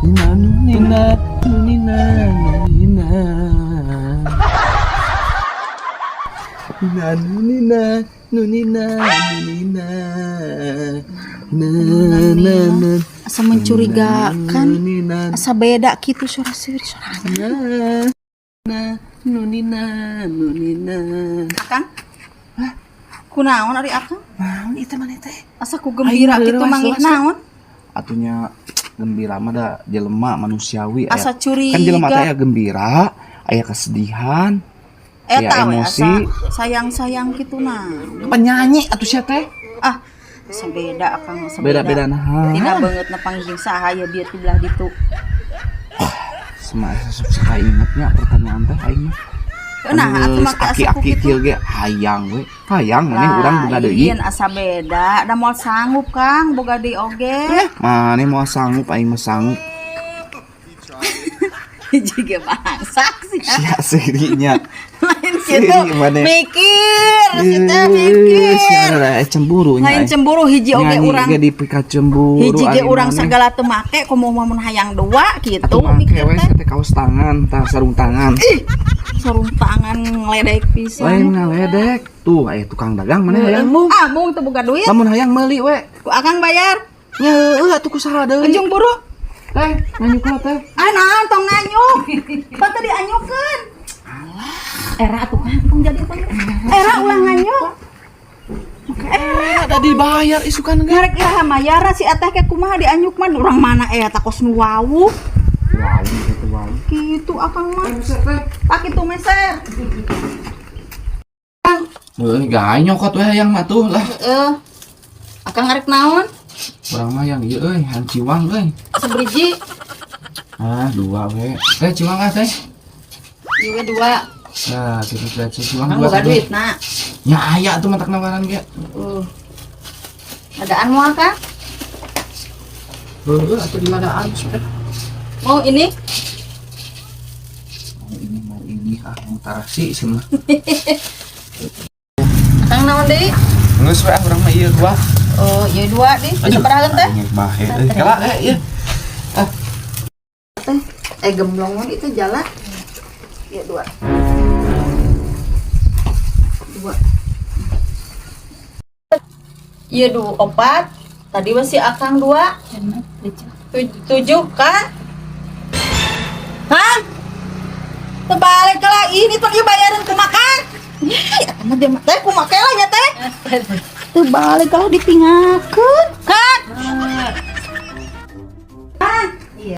Nina nina nina nina nina nina nina nina na na na. Asa mencurigakan. Nina. Asa beda gitu suara seueur suara. Na na nunina nunina. Akang? Kunaon ari Akang? Naon itu maneh teh? Asa ku gembira Aing gitu leuwas, manggih leuwas. naon? Atuh nya gembira mah da jelema manusiawi aya. Asa curiga. Kan jelema teh aya gembira, aya kesedihan, aya Eta we emosi. asa sayang-sayang gitu nah. Penyanyi atuh sia teh. Ah, asa beda Akang, asa Beda-beda nah. Tina banget nepang jeung saha ya bieu ti belah ditu. Sama sok suka ingetnya pertanyaan teh aing mah. Nah, atuh Geus make asa ku aki-aki kitu. kieu ge hayang we. Hayang maneh urang boga deui. Lain asa beda, da moal sanggup Kang boga deui oge. Maneh moal sanggup, aing mah sanggup. Hiji ge bangsak sih. Sia seurinya. Lain kitu. Seuri maneh. Mikir, si teh Eh, mikir. sia ada cemburu nya. Lain cemburu, hiji oge Nyanyi urang ge dipika cemburu. Hiji ge ari urang maneh. sagala teu make, komo mun hayang dua gitu Atuh make mikir we teh. teh kaos tangan, tah sarung tangan. Sarung tangan ngeledek pisan. Lain ngaledek. Tuh aya tukang dagang, maneh hayang mung? Ah, mung teu boga duit. Lamun hayang meuli we. Ku Akang bayar. Nya heueuh atuh ku saha deui? Ujung buru. Teh, nganyuk lah teh. Ah, naon tong nganyuk. Pan tadi anyukeun. Era atuh kan tong jadi tong. Era ulah nganyuk. Era da dibayar isukan ge. Ngarek iraha mayara si ateh ke kumaha dianyuk mah urang mana eta kos nu wawuh. Wow, gitu wow. Gitu Akang mah. Teh. Pak itu meser. Heuh, gae nyokot we hayang mah tuh lah. Heeh. Akang ngarek naon? Urang mah yang ieu euy, hayang ciwang euy. Seberiji? Ah, dua we. Teh ciwang ah teh. Ieu we dua. Nah, kita teh ciwang Kang dua. boga Teh. duit na. Nya aya tuh matak nawaran ge. Adaan moal Kang? Heueuh atuh diladaan sudah. Mau ini? Mau ini ah, mau tarasi sih mah. Akang naon deui? Geus we ah, urang mah ieu dua. Oh, ieu dua deh. Bisa barahan teh? Aing bahe euy. Kala eh ieu. Teh, eh gemblong mah itu jalan. Iya dua. Dua. Iya dua opat. Tadi masih Akang dua. Tujuh kan? Hah? Terbalik lah ini tuh dia bayarin kumakan. Ya, mah dia teh kumaha lah nya teh. Terbalik kalau ditinggalkeun. Kang.